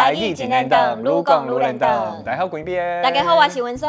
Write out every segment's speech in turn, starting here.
台語真輪轉，愈講愈輪轉。大家好，關邊。大家好，我是文萱。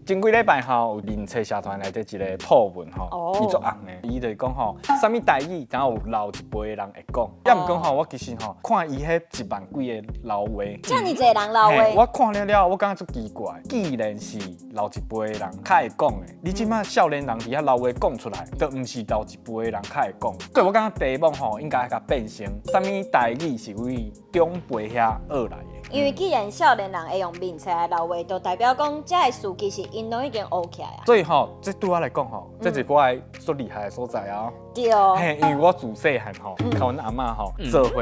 前幾禮拜吼，有面冊社團內底一個 po 文吼，伊足紅的，伊就是講吼，啥物台語，然後有老一輩的人會講。抑毋過吼，我其實吼，看伊彼1萬幾个留話，遮爾濟人留話。我看了了，我感覺足奇怪。既然是老一輩的人較會講的，你這馬少年人佇遐留話講出來，都毋是老一輩的人較會講。所以我感覺題目吼，應該共變成啥物台語是為長輩遐學來的。因為既然少年人會用面冊來留話，就代表講這个詞其實𪜶攏已經學起來啊。所以吼，這對我來講吼，這是我的足厲害的所在啊。嘿，因為我自細漢吼，佮阮阿嬤吼做伙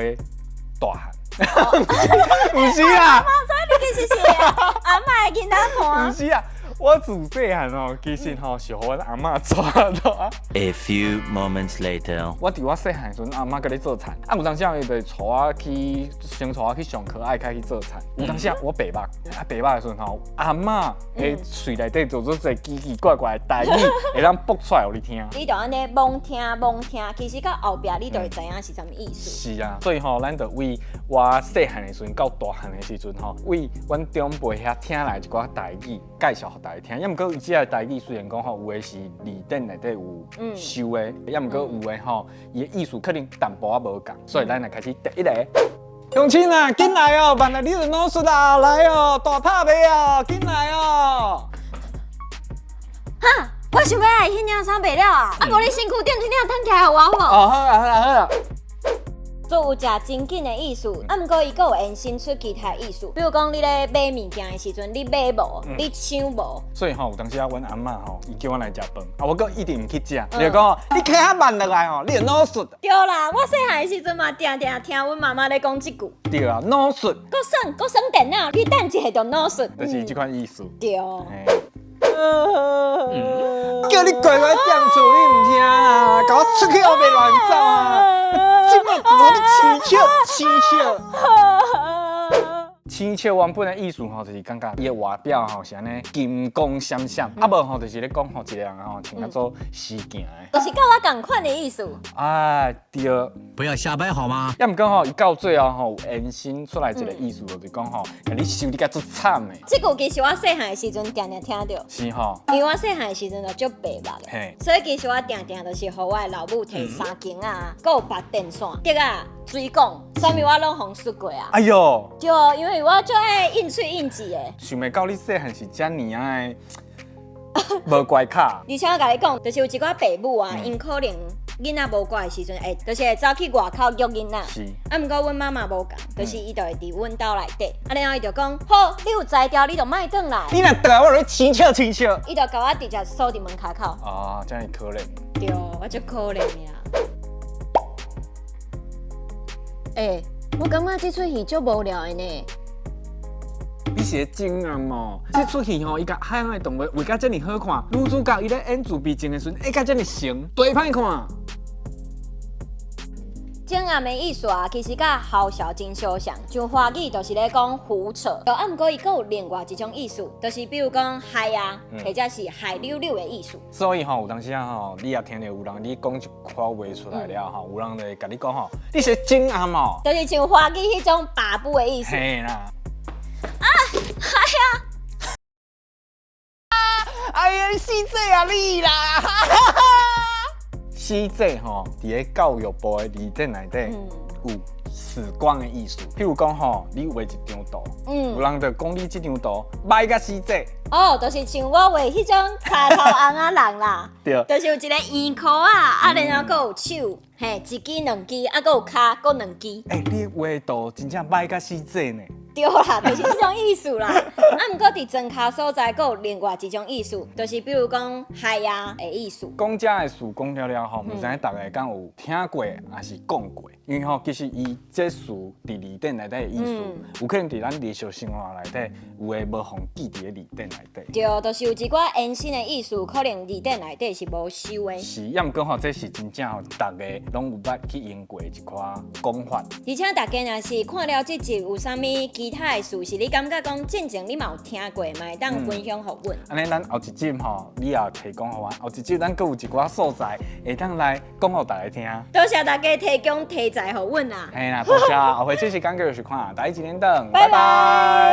大漢。毋是啦。所以你其實是阿嬤的囡仔伴。毋是啊，我自細漢吼，其實吼是予阮阿嬤帶大。 A few moments later，我佇我細漢時陣，阿嬤閣咧做田，啊有當時伊就帶我去，先帶我去上課，愛開去做田。有當時我白目，啊白目的時陣吼，阿嬤的喙內底就做濟奇奇怪怪的台語，會當爆出來予你聽。你就按呢罔聽罔聽，其實到後壁你就會知影是啥物意思。是啊，所以吼，咱就為我細漢的時陣到大漢的時陣吼，為阮長輩遐聽來一寡台語介紹予大家聽。抑毋過伊這个台語雖然講吼，有的是字典內底有收的，抑毋過有的吼，伊的意思可能淡薄仔無仝，所以咱來開始第一個。鄉親啊，緊來哦！慢來你就腦術啊，來哦，大拍賣哦，緊來哦！哈，我想欲愛彼領衫賣了啊！啊，無你身軀頂這領褪起來予我好無？哦，好啊，好啊，好啊。做有誠真緊的意思，啊，毋過伊閣有延伸出其他意思。比如講，你咧買物件的時陣，你買無，你搶無。所以吼，有當時啊，阮阿嬤吼，伊叫阮來食飯，啊，我閣一直毋去食。伊就講，你開較慢落來吼，你會腦術。對啦，我細漢的時陣嘛，定定聽阮媽媽咧講這句。對啊，腦術。閣耍閣耍電腦，你等一下就腦術。就是這款意思。對。叫你乖乖踮厝，你毋聽啊！共我出去後面亂走啊！這馬我咧生笑，生笑。生笑原本的意思吼，就是感覺伊的外表吼是按呢金光閃閃，啊無吼就是咧講吼一個人吼穿較做時行的，就是佮我仝款的意思。啊對，不要瞎掰好嗎？抑毋過吼，伊到最後吼有延伸出來一個意思，就是講吼，共你受得較足慘的。這句其實我細漢的時陣定定聽著。是吼。因為我細漢的時陣就足白目的，所以其實我定定就是予我的老母提衫巾仔，閣有拔電線、竹仔、水管，啥物我攏予𪜶欶過啊。哎喲。對，因為我足愛應喙應舌的。想袂到你細漢是遮爾仔的無關卡。而且我共你講，就是有一寡爸母啊，𪜶可能囡仔無乖的時陣，會就是會走去外口虐囡仔。啊，毋過阮媽媽無仝，就是伊就會佇阮兜內底，啊，然後伊就講：好，你有才調，你就莫轉來。你若轉來，我就欲生笑生笑。伊就共我直接鎖佇門跤口。啊，遮爾可憐。對，我足可憐的啊。欸，我感覺這齣戲足無聊的呢。你是咧整暗哦？這齣戲吼，伊共海洋的動物畫甲遮爾好看，女主角伊咧演自閉症的時陣，會甲遮爾成，多歹看。整暗的意思啊，其實佮嘐笑真相像，像華語就是咧講胡扯，啊，毋過伊閣有另外一種意思，就是比如講害啊，或者是害溜溜的意思。所以吼，有當時啊吼，你也聽著有人你講一寡話出來了吼，有人就會共你講吼，你是整暗哦，就是像華語彼種跋拊的意思。嘿啦。啊，害啊！哎呀，死這啊你啦！死這吼，佇咧教育部的字典內底有死光的意思。譬如講吼，你畫一張圖，有人就講你這張圖歹甲死這。哦，就是像我畫彼種柴頭尪仔人啦，對，就是有一個圓箍仔，啊，然後閣有手，嘿，一支兩支，啊，閣有跤，閣兩支。欸，你畫圖真正歹甲死這呢。對啦，就是這種意思啦。啊，毋過佇莊跤所在，閣有另外一種意思，就是比如講害啊的意思。講這个詞講了了吼，毋知影大家敢有聽過，抑是講過？因為吼，其實伊這詞佇字典內底的意思，有可能佇咱日常生活內底有的無予記佇咧字典內底。對，就是有一寡延伸的意思，可能字典內底是無收的。是，抑毋過吼，這是真正吼，逐个攏有捌去用過一寡講法。而且大家若是看了這集有啥物其他的詞，是你感覺講進前你嘛嘛有聽過，嘛會當分享予阮。按呢，咱後一集吼，你也提供予阮。後一集咱閣有一寡素材會當來講予大家聽。多謝大家提供題材予阮啦。嘿啦，多謝。後回這時間繼續看，台語一點燈，拜拜。